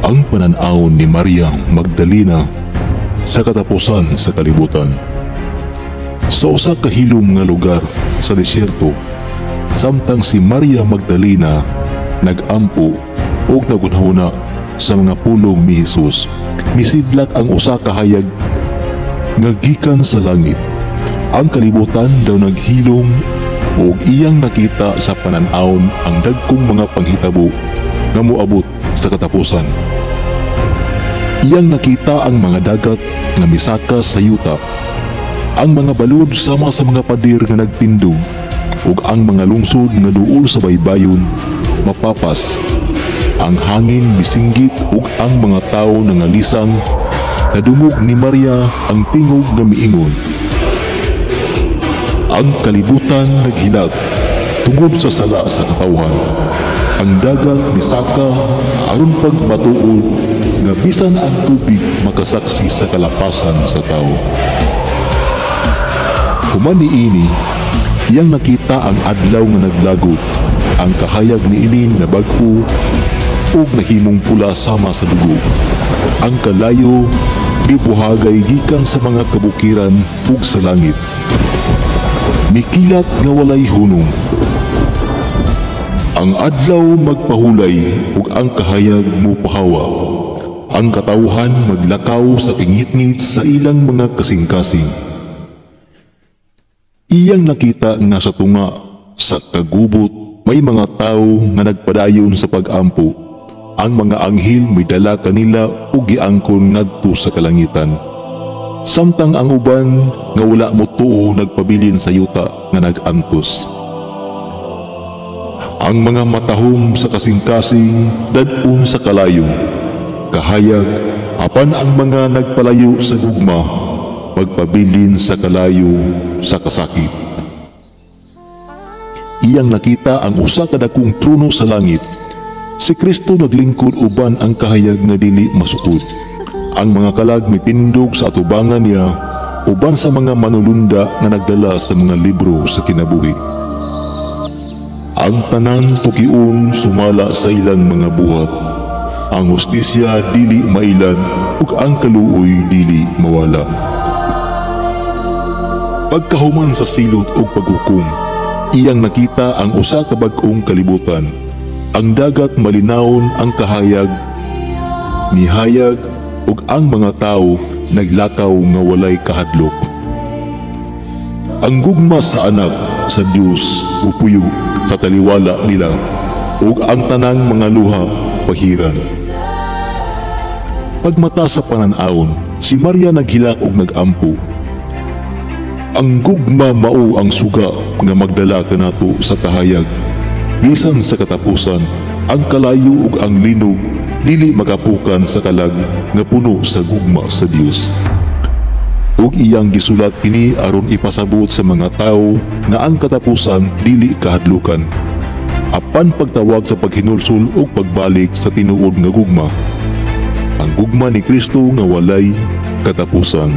Ang panan-aw ni Maria Magdalena sa katapusan sa kalibutan. Sa usa ka hilom nga lugar sa disyerto, samtang si Maria Magdalena nag-ampo ug naghunahuna sa mga pulong ni Jesus, misidlak ang usa ka hayag nga gikan sa langit. Ang kalibutan daw naghilom ug iyang nakita sa panan-awon ang dagkong mga panghitabo nga moabot sa katapusan. Iyang nakita ang mga dagat nga misaka sa yuta, ang mga balod sama sa mga pader nga nagtindog, ug ang mga lungsod nga duol sa baybayon mapapas. Ang hangin misinggit ug ang mga tawo nangalisang. Nadungog ni Maria ang tingog nga miingon: "Ang kalibutan naghilak tungod sa sala sa katawhan. Ang dagat misaka aron pagmatuod nga bisan ang tubig makasaksi sa kalapasan sa tao." Human niini, iyang nakita ang adlaw nga naglagot. Ang kahayag niini nabag-o ug nahimong pula sama sa dugo. Ang kalayo gibuhagay gikan sa mga kabukiran ug sa langit. Mikilat nga walay hunong. Ang adlaw magpahulay ug ang kahayag mupahawa. Ang katawhan maglakaw sa kingitngit sa ilang mga kasing-kasing. Iyang nakita nga sa tunga sa kagubot may mga tao nga nagpadayon sa pag-ampo. Ang mga anghel midala kanila ug giangkon ngadto sa kalangitan. Samtang ang uban nga wala motuo nagpabilin sa yuta nga nag-antos. Ang mga matahom sa kasing-kasing dad-on sa kalayo. Kahayag, apan ang mga nagpalayo sa gugma magpabilin sa kalayo sa kasakit. Iyang nakita ang usa ka dakong trono sa langit. Si Kristo naglingkod uban ang kahayag nga dili masukod. Ang mga kalag mitindog sa atubangan niya uban sa mga manulunda nga nagdala sa mga libro sa kinabuhi. Ang tanan tukion sumala sa ilang mga buhat. Ang hustisya dili mailad ug ang kaluoy dili mawala. Pagkahuman sa silot ug paghukom, iyang nakita ang usa ka bag-ong kalibutan. Ang dagat malinawon, ang kahayag nihayag ug ang mga tawo naglakaw nga walay kahadlok. Ang gugma sa Anak sa Dios mupuyo sa taliwala nila ug ang tanang mga luha pahiran. Pagmata sa panan-awon, si Maria naghilak ug nagampo. Ang gugma mao ang suga nga magdala kanato sa kahayag. Bisan sa katapusan, ang kalayo ug ang linog dili makapukan sa kalag nga puno sa gugma sa Dios. Ug iyang gisulat kini aron ipasabot sa mga tawo nga ang katapusan dili kahadlukan. Apan pagtawag sa paghinulsol ug pagbalik sa tinuod nga gugma. Ang gugma ni Kristo nga walay katapusan.